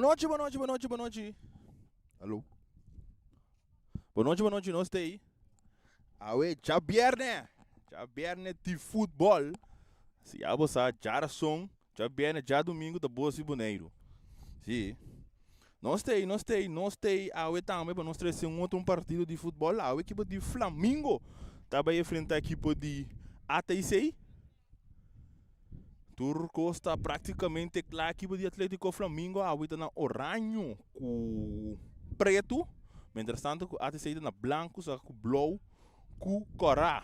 Bonochi, bonochi, bonochi, bonochi. Hallo. Bonochi, bonochi, nos ta ei. Awe djabierne, djabierne di futbol. Si ya bo sa, djarason, djabierne, djadumingu ta bos di Boneiru. Si. Nos ta ei, nos ta ei, nos ta ei awe tambe pa nos trese un otro un partido di futbol. Awe ekipo di Flamingo ta bai enfrenta ekipo di ATC. Tur kos ta práktikamente kla ekipo di Atlétiko Flamingo awe ta na oraño ku pretu, mientras tanto ku ATC ta na blanku sa ku blou ku kòrá.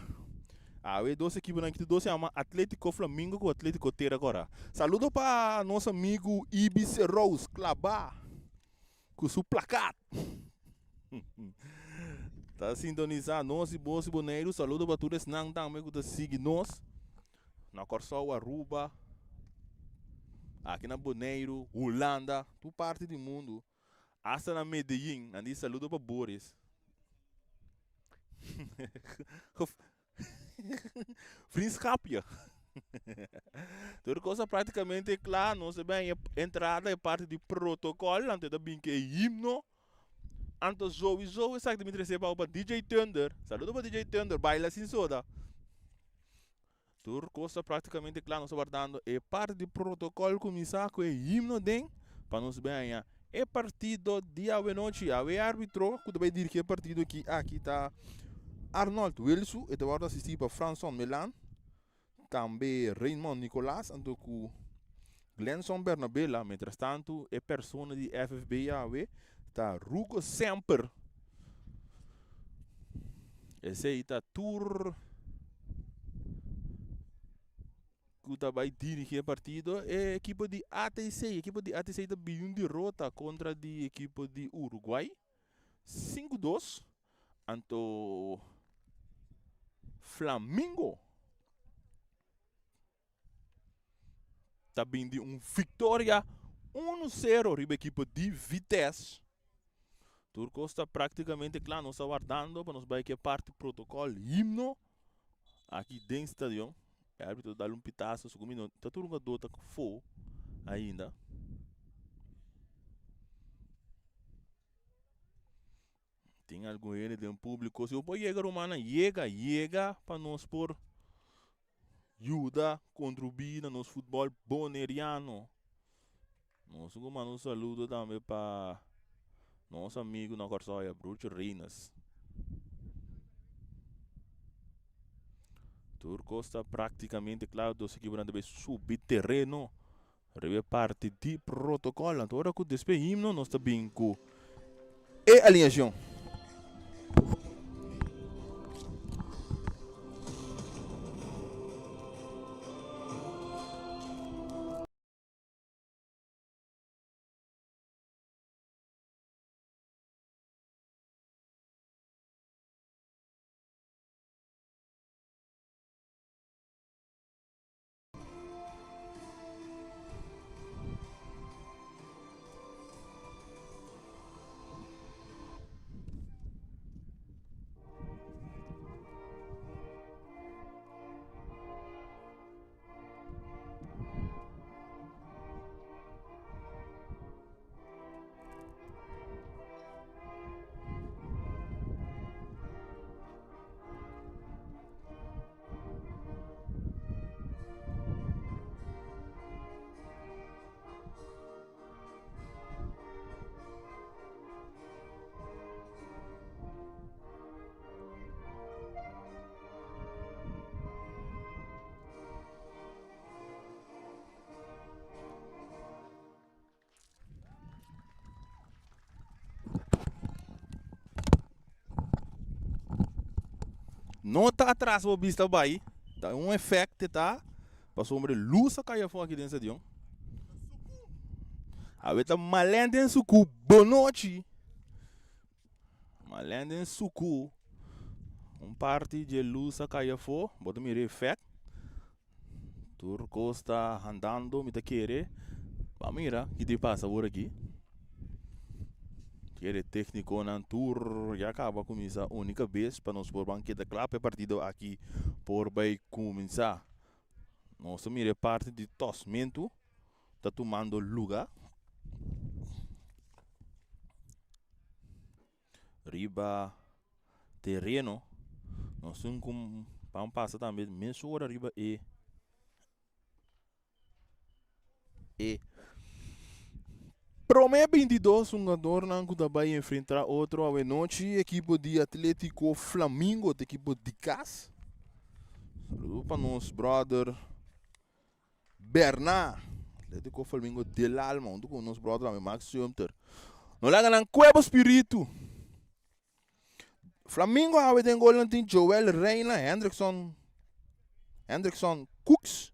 Awe e dos ekiponan aki tur dos yama Atlétiko Flamingo ku Atlétiko Tera Kòrá. Saludo pa nos amigu Ibis Rose klabá ku su plakat. Ta sintonisá nos i bos i Boneiru. Saludo pa tur esnan tambe ku ta sigui nos na Kòrsou, Aruba, aki na Boneiru, Hulanda, tur parti di mundu, asta na Medellin. Nan di saludo pa Boris. Vriendschapje. Tur cosa prácticamente kla. Nos a ben entrada e parte di protocol. Anto ta bin ke e himno. Anto sowieso esaki ta bin trese pa DJ Thunder. Saludo pa DJ Thunder. Baila sin soda. Tur cosa prácticamente kla. Nos ta wardando e parte di protocol kuminsá ku e himno den pa nos ben haña e partido di awenochi. Awe e arbitro ku ta bai dirigí e partido aki aki ta Arnold Wilsu. E ta wòrdu asistí pa Franson Melan, tambe Raymond Nicolaas anto ku Glenson Bernabela. Mientras tantu e persona di FFB awe ta Rugo Semper. Esei ta tur ku ta bai dirigí e partido. E ekipo di ATC, ekipo di ATC ta bini un derota kontra di ekipo di Uruguay. 5-2. Anto Flamingo ta bin di un victoria 1-0 riba ekipo di Vitesse. Tur kos ta práktikamente kla. Nos ta wardando pa nos bai ku e parti protokòl himno aki den stadion. E árbitro ta dal un pitaso, segun mi no ta tur hungadó ta fo ainda. Tin algun hende den públiko. Si bo por yega rumannan, yega, yega pa nos por yuda kontribuí na nos futbòl boneriano. Nos ku manda un saludo tambe pa nos amigu na Kòrsou ya Brucho Reynes. Tur kos ta práktikamente kla, dos ekiponan ta bai subi tereno. Riba e parti di protocol. Anto ora cu despues himno nos ta bin cu e alineacion. No ta atras bo bista bai, ta un efect ta pasobra e luz a kai afo aki den stadion. Awe ta Malèn den suku bonochi. Malèn den suku. Un parti dje luz a kai afo, bo ta mira e efect. Tur kos ta andando, mi ta kere. Ba mira ki ta pasa awor aki. Kere teknikonan tur ya kaba kuminsá uni kabes pa nos por ban keda kla pa e partido aki por bai kuminsá. Nos ta mira e parti di tosmentu ta tumando luga. Riba tereno. Nos tin ku ban pasa tambe mesora riba e e prome 22 hungadornan ku ta bai enfrentá otro awe nochi. Ekipo di Atletico Flamingo ta ekipo di kas. Saludo pa nos brother Berna. Atletico Flamingo del alma huntu ku nos brother tambe Max Sumter. No laga nan kue bo spiritu. Flamingo awe den golnan tin Joel Reina, Hendrickson, Hendrickson Cooks,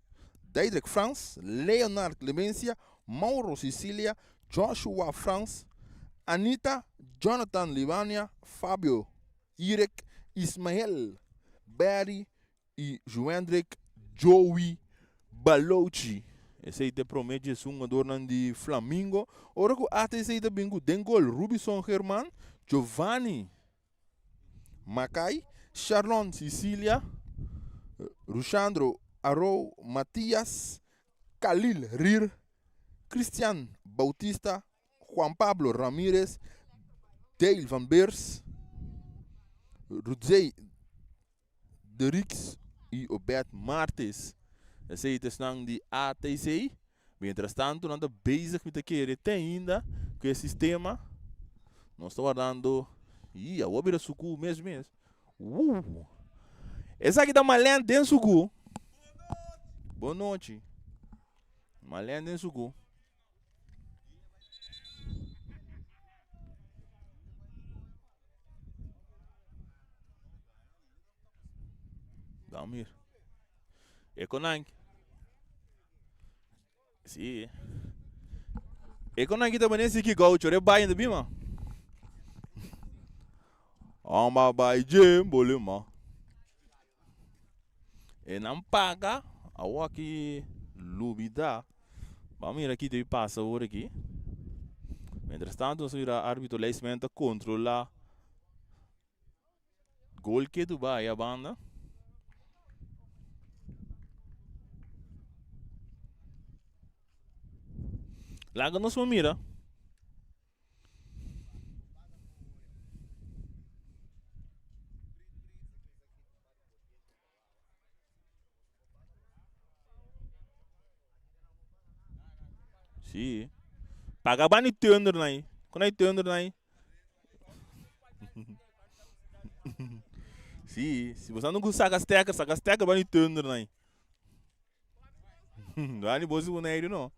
Deidrick Frans, Leonard Clemencia, Mauro Sicilia, Joshua Frans, Anita, Jonathan Libania, Fabio Irek, Ismael Barry i Juendrick Joey Balochi. Esei ta e prome djes hungadornan di Flamingo. Ora ku ATC ta bin ku den gol Rubison German, Giovanni Makai, Sharlon Sicilia, Rushandro Arou, Matias Khalil Rir, Christian Bautista, Juan Pablo Ramirez, Dale van Beers, Rudzey Derix y Obed Martes. Esey ta esnan di ATC. Mientras tanto nan ta bezig mi ta kere te ainda cu e sistema. Nos ta wardando y awor bira sucu mes mes. Woo! Esaki ta Malen den sucu. Bon nochi. Malen den sucu. Damir. E konanki. Si. E konanki ta bane siki gaucho re bai in bima. Amba bai je bolema. E nan paga awor aki lubida. Ban mira ki ta pasa awor aki. Mientras tanto nos mira arbitro Leisman ta controla gol ke tu bai a banda. Laga nos por mira. Sí. Paga bani thunder nai. Kon ai thunder nai? Sí, si boso no saka stekker, saka stekker bani thunder nai. Dani bo si Boneiru no.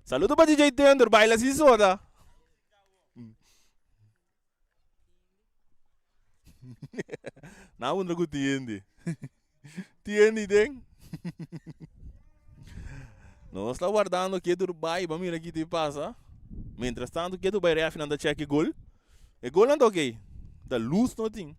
Saludo pa DJ Thunder, baila sin soda. Na unda ku tiende. Tiende den. Nos ta wardando ke tur bai, ba mira ki te pasa. Mientras tanto ke tur bai ref nan ta check e gol. E gol nan ta ok. Ta luz no tin.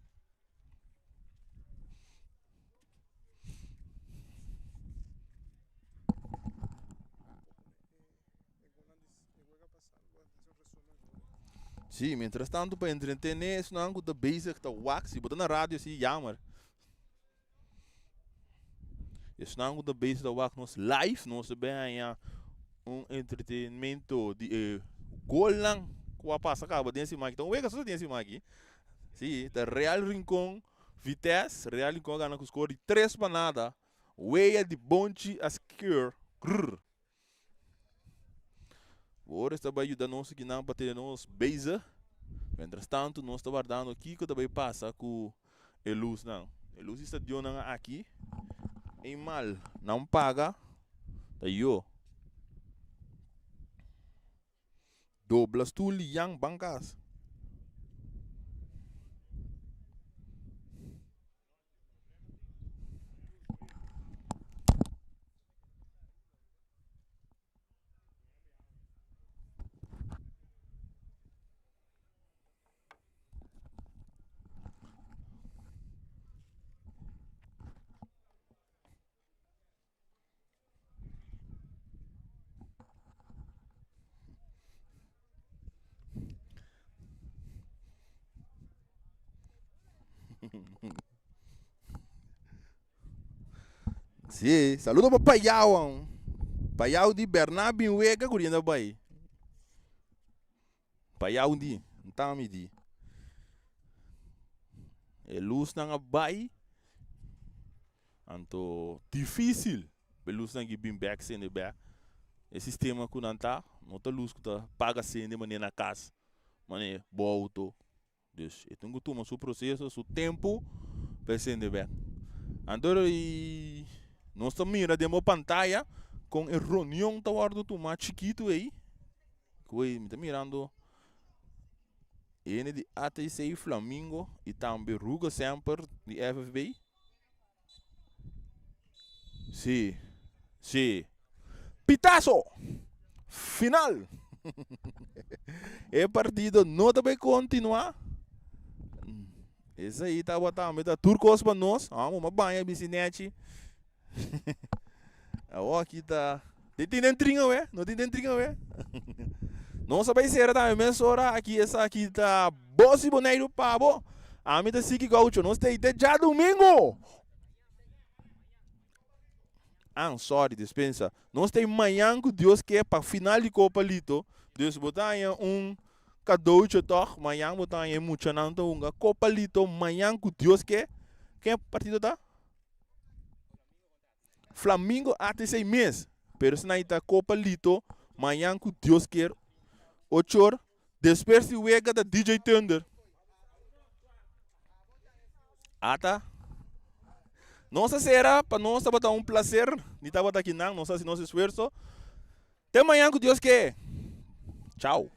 Sí, mientras tanto pa entretené esnan ku ta bezig ta wak, si bo ta na radio sí jammer. Esnan ku ta bezig ta wak nos live, nos ta bin haña un entretenimento di e golnan ku a pasa kaba den siman aki. Ta un wega so den siman aki. Sí, ta Real Rincon Vitesse, Real Rincon a gana ku skor di tres pa nada. Wea di Bonchi a skier. Grrr. Boris ta bai yuda nos akinan pa tene nos bezig. Mientras tanto nos ta wardando kiko ta bai pasa ku e lusnan. E lus di stadionnan aki eenmaal nan paga ta yo. Dobla stul di Jan ban kas. Sí, saludo pa Payao. Payao di Bernard bin wega ku rienda bai. Payao di, ntami di. E lusnan a bai. Anto difícil pa e lusnan aki bin bek sende bek. E sistema ku nan ta, no ta lus ku ta paga sende manera na kas, manera bo auto. Dus e tin ku tuma su proseso, su tempu pa e sende bek. Anto i nos ta mira den bo pantaya kon e reunion ta wòrdu tumá chikitu ei. Ku ei mi ta mirando hende di ATC Flamingo i tambe Ruger Semper di FFB. Sí, sí. Pitazo! Final! E partido no ta bay continua. Esey tabata tambe ta tur cos pa nos. Amo ma baña bici nechi. Awor aki ta. Tin tin den trin awe? No tin den trin awe? Nos a bay cera tambe mesora. Aki esaki ta Bos di Boneiru pa bo. Ami ta Siki Gaucho. Nos ta ei te djadumingu. Ah, sorry, dispensa. Nos ta ei mañan ku Dios ke pa final di Copa Lito. Dus bo ta haña un cadoutje toch. Mañan bo ta haña e muchanan ta hunga Copa Lito mañan ku Dios ke. Ken partido ta? Flamingo ATC mes. Pero esnan ta Copa Lito mañan ku Dios kier ochor. Despues di wega ta DJ Thunder. Ata. Nos a sera, pa nos tabata un placer di tabata akinan. Nos a hasi nos esfuerso. Te mañan ku Dios ke. Chao.